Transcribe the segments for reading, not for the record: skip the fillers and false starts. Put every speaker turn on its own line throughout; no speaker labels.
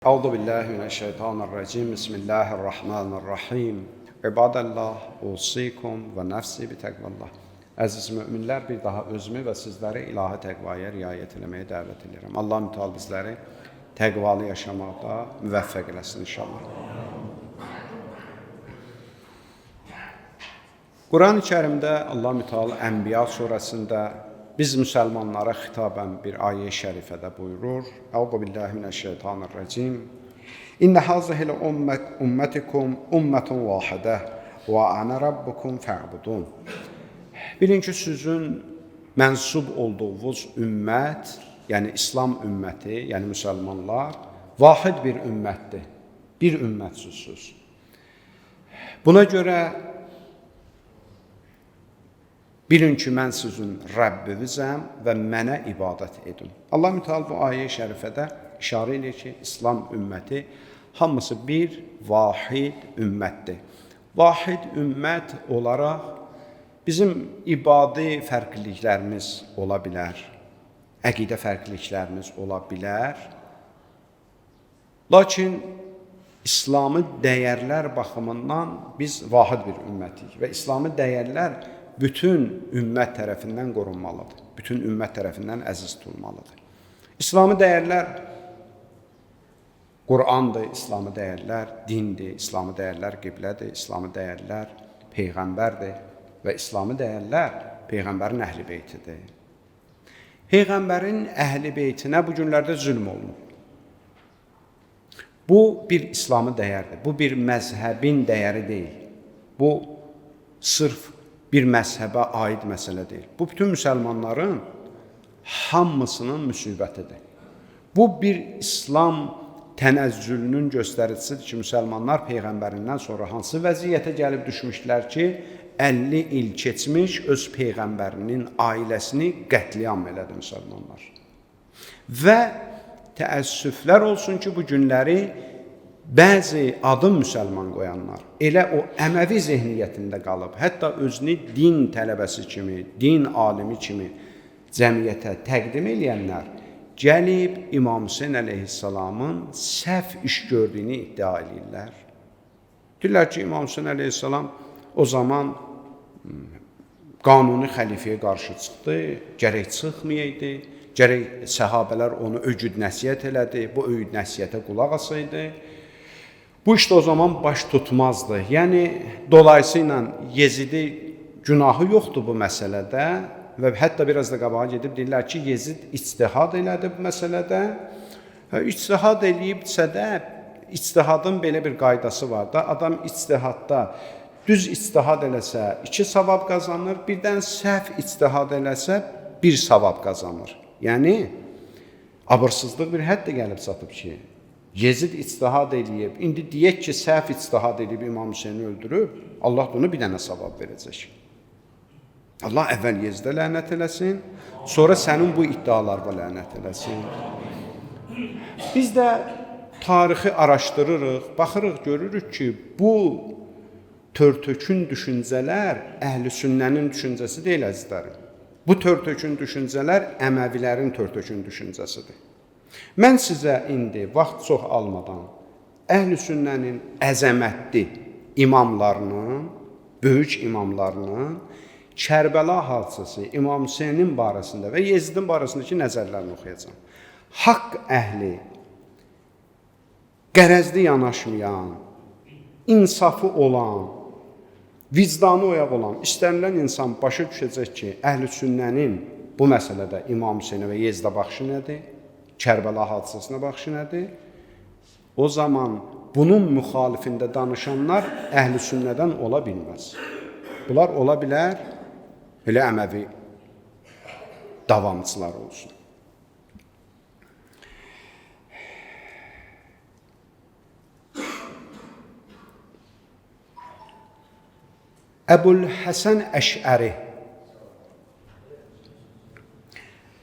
Euzu billahi mineşşeytanirracim. Bismillahirrahmanirrahim. İbadallah, usikum və nəfsi bi təqvallah. Əziz möminlər, bir daha özümü və sizləri ilahi təqvaya riayət eləməyə dəvət edirəm. Allah mütəal bizləri təqvalı yaşamaqda müvəffəq eləsin inşallah. Quran-ı Kərimdə Allah mütəal Ənbiya surəsində biz müsəlmanlara xitabən bir ayə-i şərifədə buyurur: Euzu billahi mineşşeytanirracim. İnne hazihil ummetukum ummetun vahidə və ana rabbukum fa'budun. Bilin ki, sizin mənsub olduğunuz ümmət, yəni İslam ümməti, yəni müsəlmanlar vahid bir ümmətdir. Bir ümmətsizsiniz. Buna görə bilin ki, mən sizin Rəbbinizəm və mənə ibadət edin. Allah mütəal bu ayə-i şərifədə işarə edir ki, İslam ümməti hamısı bir vahid ümmətdir. Vahid ümmət olaraq bizim ibadi fərqliliklərimiz ola bilər, əqidə fərqliliklərimiz ola bilər. Lakin İslami dəyərlər baxımından biz vahid bir ümmətik və İslami dəyərlər bütün ümmət tərəfindən qorunmalıdır. Bütün ümmət tərəfindən əziz tutulmalıdır. İslami dəyərlər Qur'andır, İslami dəyərlər dindir, İslami dəyərlər qiblədir, İslami dəyərlər peyğəmbərdir və İslami dəyərlər peyğəmbərin əhl-i beytidir. Peyğəmbərin əhl-i beytinə bu günlərdə zülm olunub. Bu bir İslami dəyərdir. Bu bir məzhəbin dəyəri deyil. Bu sırf bir məzhəbə aid məsələ deyil. Bu bütün müsəlmanların hamısının müsibətidir. Bu bir İslam tənəzzülünün göstəricisidir ki, müsəlmanlar peyğəmbərindən sonra hansı vəziyyətə gəlib düşmüşdülər ki, 50 il keçmiş öz peyğəmbərinin ailəsini qətliam elədi müsəlmanlar. Və təəssüflər olsun ki, bu günləri bəzi adım müsəlman qoyanlar elə o Əməvi zehniyyətində qalıb, hətta özünü din tələbəsi kimi, din alimi kimi cəmiyyətə təqdim eləyənlər gəlib İmam Hüseyn əleyhissalamın səhv iş gördüyünü iddia eləyirlər. Deyirlər ki, İmam Hüseyn əleyhissalam o zaman qanuni xəlifəyə qarşı çıxdı, gərək çıxmayaydı, gərək səhabələr onu ögüd nəsihət elədi, bu öyüd nəsihətə qulaq asaydı. Bu iş də o zaman baş tutmazdı. Yəni, dolayısıyla Yezidi günahı yoxdur bu məsələdə və hətta biraz da qabağa gedib deyirlər ki, Yezid ictihad elədi bu məsələdə. İctihad eləyibsə də, ictihadın belə bir qaydası var da, adam ictihadda düz ictihad eləsə 2 savab qazanır, birdən səhv ictihad eləsə 1 savab qazanır. Yəni, abırsızlıq bir hədd də gəlib çatıb ki, Yezid ictihad eləyib, indi deyək ki, səhv ictihad eləyib İmam Hüseyni öldürüb, Allah bunu bir dənə savab verəcək. Allah əvvəl Yezidə lənət eləsin, sonra sənin bu iddialarına lənət eləsin. Biz də tarixi araşdırırıq, baxırıq, görürük ki, bu törtökün düşüncələr əhl-i sünnənin düşüncəsi deyil, əzizlərim. Bu törtökün düşüncələr Əməvilərin törtökün düşüncəsidir. Mən sizə indi vaxt çox almadan əhl-i sünnənin əzəmətli imamlarının, böyük imamlarının Kərbəla hadisəsi, İmam Hüseynin barəsində və Yezidin barəsindəki nəzərlərini oxuyacağam. Haqq əhli, qərəzli yanaşmayan, insafı olan, vicdanı oyaq olan, istənilən insan başa düşəcək ki, əhl-i sünnənin bu məsələdə İmam Hüseynə və Yezidə baxışı nədir? Kərbəla hadisəsinə baxışı nədir? O zaman bunun müxalifində danışanlar əhl-i sünnədən ola bilməz. Bunlar ola bilər, elə Əməvi davamçılar olsun. Əbul Həsən Əşəri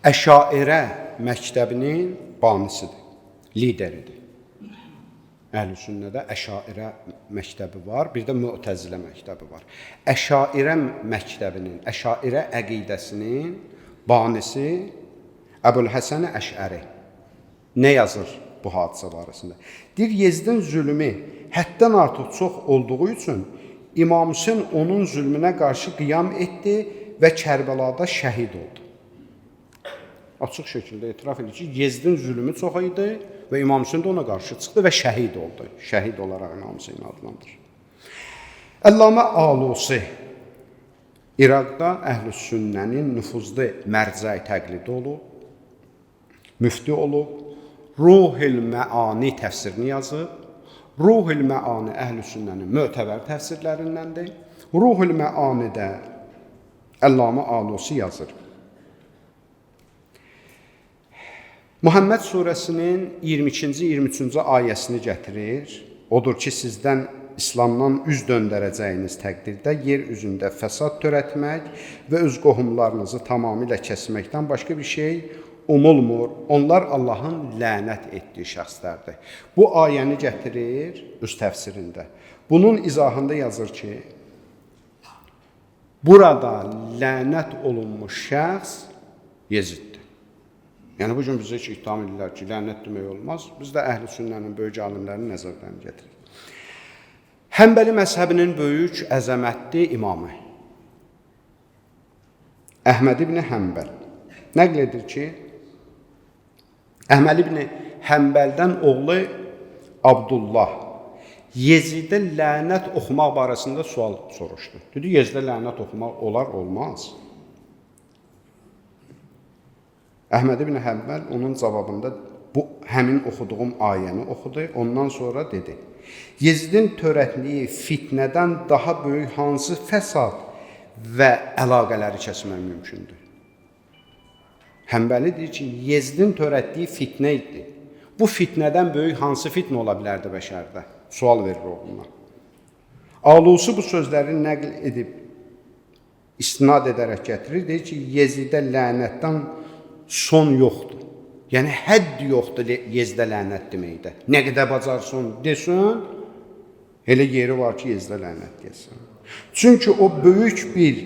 Əşairə məktəbinin banisidir, lideridir. Əhl-i sünnədə Əşairə məktəbi var, bir də Mü'təzilə məktəbi var. Əşairə məktəbinin, Əşairə əqidəsinin banisi Əbul Həsən Əşəri. Nə yazır bu hadisə barəsində. Deyir, Yezidin zülmü həddən artıq çox olduğu üçün İmam Hüseyn onun zülmünə qarşı qiyam etdi və Kərbəlada şəhid oldu. Açıq şəkildə etiraf edir ki, Yezidin zülmü çox idi və İmam Hüseyn də ona qarşı çıxdı və şəhid oldu. Şəhid olaraq İmam Hüseyni adlandırır. Əllamə Alusi İraqda Əhl-i Sünnənin nüfuzlu mərcəi təqlidi olub, müftü olub, Ruhül Məani təfsirini yazıb. Ruhül Məani Əhl-i Sünnənin mötəbər təfsirlərindəndir. Ruhül Məanidə Əllamə Alusi yazır. Muhammed surəsinin 22-ci, 23-cü ayəsini gətirir. Odur ki, sizdən İslamdan üz döndərəcəyiniz təqdirdə yer üzündə fəsad törətmək və öz qohumlarınızı tamamilə kəsməkdən başqa bir şey umulmur. Onlar Allahın lənət etdiyi şəxslərdir. Bu ayəni gətirir öz təfsirində. Bunun izahında yazır ki, burada lənət olunmuş şəxs Yeziddir. Yəni, bu gün bizə heç ittiham edirlər ki, lənət demək olmaz. Biz də Əhl-i Sünnənin böyük alimlərinin nəzərlərini gətiririk. Həmbəli məzhəbinin böyük, əzəmətli imamı Əhməd ibn Həmbəl nəql edir ki, Əhməd ibn Həmbəldən oğlu Abdullah Yezidə lənət oxumaq barəsində sual soruşdu. Dedi, Yezidə lənət oxumaq olar, olmaz. Əhməd ibn Həmbəl onun cavabında bu həmin oxuduğum ayəni oxudu. Ondan sonra dedi, Yezidin törətdiyi fitnədən daha böyük hansı fəsad və əlaqələri kəsmək mümkündür? Həmbəli deyir ki, Yezidin törətdiyi fitnə idi. Bu fitnədən böyük hansı fitnə ola bilərdi bəşərdə? Sual verir oğluna. Alusi bu sözləri nəql edib, istinad edərək gətirir. Deyir ki, Yezidə lənətdən son yoxdur. Yəni, hədd yoxdur Yezidə lənət deməkdə. Nə qədər bacarsın, desin, elə yeri var ki, Yezidə lənət desin. Çünki o böyük bir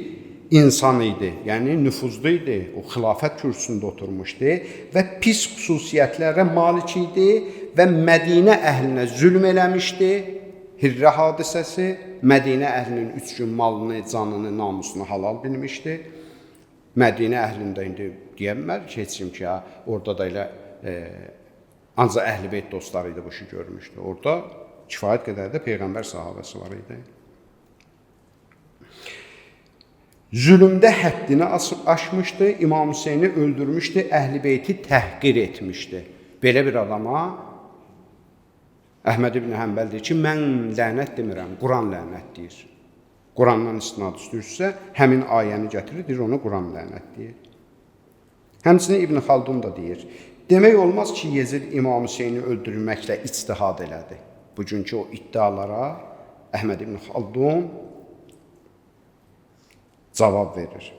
insan idi, yəni nüfuzlu idi, o xilafət kürsüsündə oturmuşdu və pis xüsusiyyətlərə malik idi və Mədinə əhlinə zülm eləmişdi. Hirrə hadisəsi Mədinə əhlinin 3 gün malını, canını, namusunu halal bilmişdi. Mədinə əhlində indi deyə bilmər ki, heç kim ki, ha, orada da elə ancaq Əhl-i Beyt dostları idi bu işi görmüşdü. Orada kifayət qədər də Peyğəmbər sahabəsi var idi. Zülmdə həddini aşmışdı, İmam Hüseyni öldürmüşdü, Əhl-i Beyti təhqir etmişdi. Belə bir adama Əhməd ibn Həmbəl deyir ki, mən lənət demirəm, Quran lənət deyir. Qurandan istinad istəyirsə, həmin ayəni gətirir, deyir, ona Quran lənət deyir. Həmçinin İbn Xaldun da deyir, demək olmaz ki, Yezid İmam Hüseyni öldürməklə ictihad elədi. Bugünkü o iddialara Əhməd ibn Xaldun cavab verir.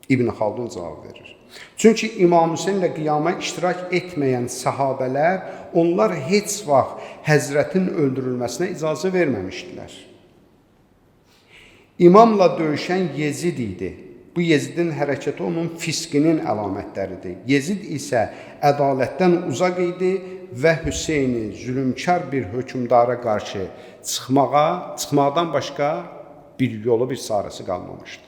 İbn Xaldun cavab verir. Çünki İmam Hüseynlə qiyama iştirak etməyən səhabələr, onlar heç vaxt Həzrətin öldürülməsinə icazə verməmişdilər. İmamla döyüşən Yezid idi. Bu Yezidin hərəkəti onun fiskinin əlamətləridir. Yezid isə ədalətdən uzaq idi və Hüseyni zülmkar bir hökmdara qarşı çıxmaqdan başqa bir yolu, bir çarəsi qalmamışdı.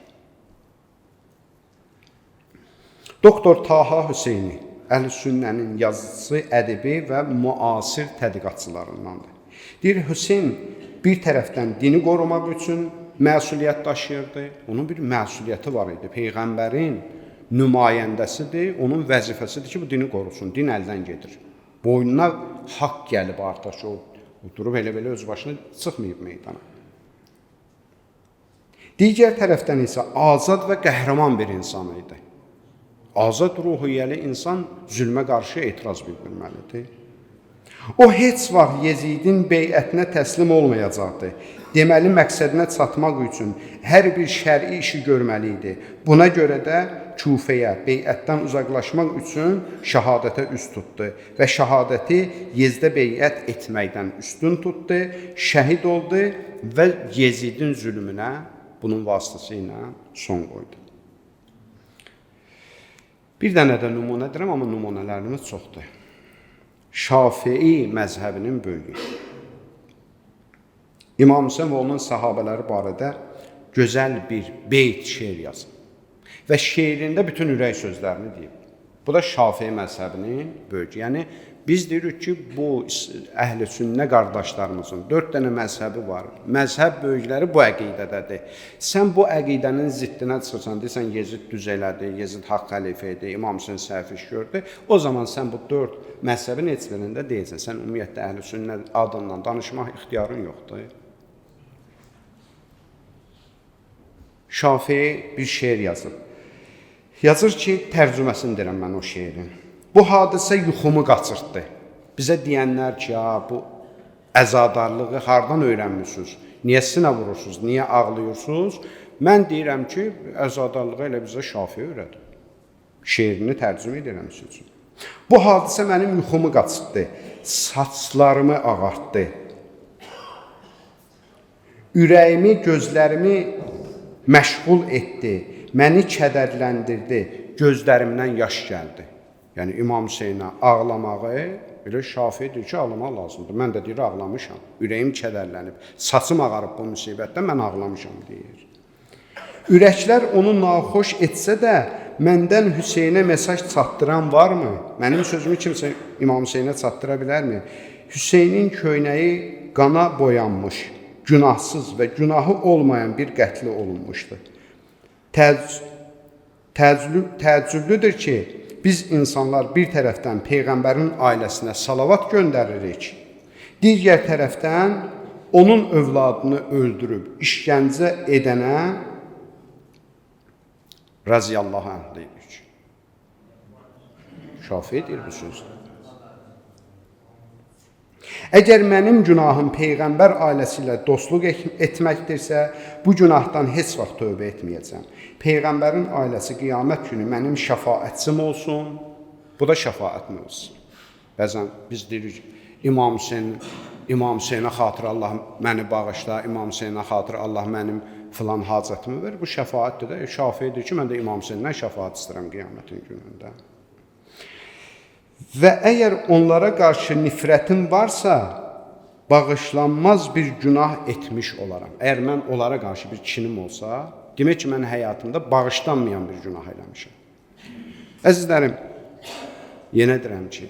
Doktor Taha Hüseyni, Əhl-i Sünnənin yazıcısı, ədibi və müasir tədqiqatçılarındandır. Deyir, Hüseyn bir tərəfdən dini qorumaq üçün məsuliyyət daşıyırdı. Onun bir məsuliyyəti var idi. Peyğəmbərin nümayəndəsidir, onun vəzifəsidir ki, bu dini qorusun. Din əldən gedir. Boynuna haqq gəlib artıq ki, o durub elə-belə öz başına çıxmayıb meydana. Digər tərəfdən isə azad və qəhrəman bir insan idi. Azad ruhiyyəli insan zülmə qarşı etiraz bildirməlidir. O heç vaxt Yezidin beyətinə təslim olmayacaqdı. Deməli, məqsədinə çatmaq üçün hər bir şər'i işi görməli idi. Buna görə də Küfəyə, beyətdən uzaqlaşmaq üçün şəhadətə üz tutdu və şəhadəti Yezdə beyət etməkdən üstün tutdu, şəhid oldu və Yezidin zülmünə bunun vasitəsilə son qoydu. Bir dənə də nümunə deyirəm, amma nümunələrimiz çoxdur. Şafii məzhəbinin böyüyü. İmam Hüseyn və onun səhabələri barədə gözəl bir beyt şeir yazıb. Və şeirində bütün ürək sözlərini deyib. Bu da Şafii məzhəbinin böyüyü. Yəni biz deyirik ki, bu əhl-i sünnə qardaşlarımızın 4 dənə məzhəbi var. Məzhəb böyükləri bu əqidədədir. Sən bu əqidənin ziddinə çıxırsan, deyirsən Yezid düz elədi, Yezid haqq xəlifə idi, İmam Hüseyn səhv iş gördü. O zaman sən bu 4 məzhəbin heç birində deyilsən. Sən ümumiyyətlə əhl-i sünnə adından danışmaq ixtiyarın yoxdur. Şafii bir şeir yazıb. Yazır ki, tərcüməsini deyirəm mən o şeirin. Bu hadisə yuxumu qaçırtdı. Bizə deyənlər ki, ya, bu əzadarlığı hardan öyrənmisiniz? Niyə sinə vurursunuz? Niyə ağlayırsınız? Mən deyirəm ki, əzadarlığı elə bizə Şafii öyrədib. Şeirini tərcümə edirəm sizin üçün. Bu hadisə mənim yuxumu qaçırtdı. Saçlarımı ağartdı. Ürəyimi, gözlərimi məşğul etdi. Məni kədərləndirdi. Gözlərimdən yaş gəldi. Yəni İmam Hüseynə ağlamağı elə Şafii deyir ki, ağlamaq lazımdır. Mən də deyir ağlamışam. Ürəyim kədərlənib. Saçım ağarıb bu müsibətdən, mən ağlamışam deyir. Ürəklər onu naxoş etsə də məndən Hüseynə mesaj çatdıran varmı? Mənim sözümü kimsə İmam Hüseynə çatdıra bilərmi? Hüseynin köynəyi qana boyanmış, günahsız və günahı olmayan bir qətli olunmuşdu. Təəccüblüdür ki, biz insanlar bir tərəfdən Peyğəmbərin ailəsinə salavat göndəririk, digər tərəfdən onun övladını öldürüb işgəncə edənə razıyallahu anh deyirik. Şafii deyir bu sözü. Əgər mənim günahım Peyğəmbər ailəsi ilə dostluq etməkdirsə, bu günahdan heç vaxt tövbə etməyəcəm. Peyğəmbərin ailəsi qiyamət günü mənim şəfaətçim olsun. Bu da şəfaət mövzusu. Bəzən biz deyirik, İmam Hüseynə xatır Allah məni bağışla, İmam Hüseynə xatır Allah mənim filan hacətimi ver. Bu şəfaətdir də. Şafii deyir ki, mən də İmam Hüseyndən şəfaət istəyirəm qiyamətin günündə. Və əgər onlara qarşı nifrətim varsa, bağışlanmaz bir günah etmiş olaram. Əgər mən onlara qarşı bir kinim olsa, demək ki, mən həyatımda bağışlanmayan bir günah eləmişəm. Əzizlərim, yenə deyirəm ki,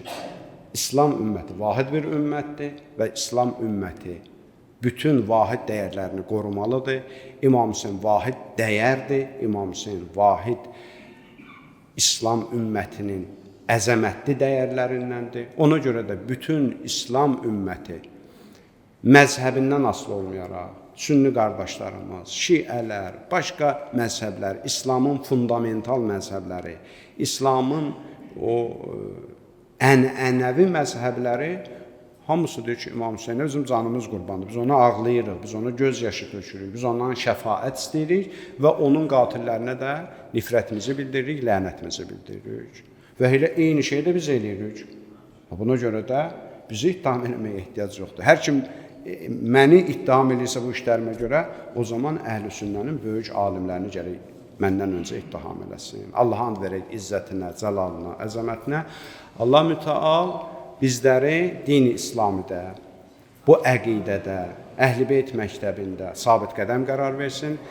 İslam ümməti vahid bir ümmətdir və İslam ümməti bütün vahid dəyərlərini qorumalıdır. İmam Hüseyn vahid dəyərdir. İmam Hüseyn vahid İslam ümmətinin əzəmətli dəyərlərindəndir. Ona görə də bütün İslam ümməti məzhəbindən asılı olmayaraq, sünni qardaşlarımız, şiələr, başqa məzhəblər, İslamın fundamental məzhəbləri, İslamın o ənənəvi məzhəbləri hamısı deyir ki, İmam Hüseynə bizim canımız qurbandır. Biz ona ağlayırıq, biz ona göz yaşı tökürük, biz ondan şəfaət istəyirik və onun qatillərinə də nifrətimizi bildiririk, lənətimizi bildiririk. Və elə eyni şeyi də biz eləyirik. Buna görə də bizi ittiham eləməyə ehtiyac yoxdur. Hər kim məni ittiham eləyirsə bu işlərimə görə, o zaman əhl-i sünnənin böyük alimlərini gərək məndən öncə ittiham eləsin. Allaha and verək izzətinə, cəlalına, əzəmətinə. Allah mütəal bizləri din-i İslamidə, bu əqidədə, Əhl-i Beyt məktəbində sabit qədəm qərar versin.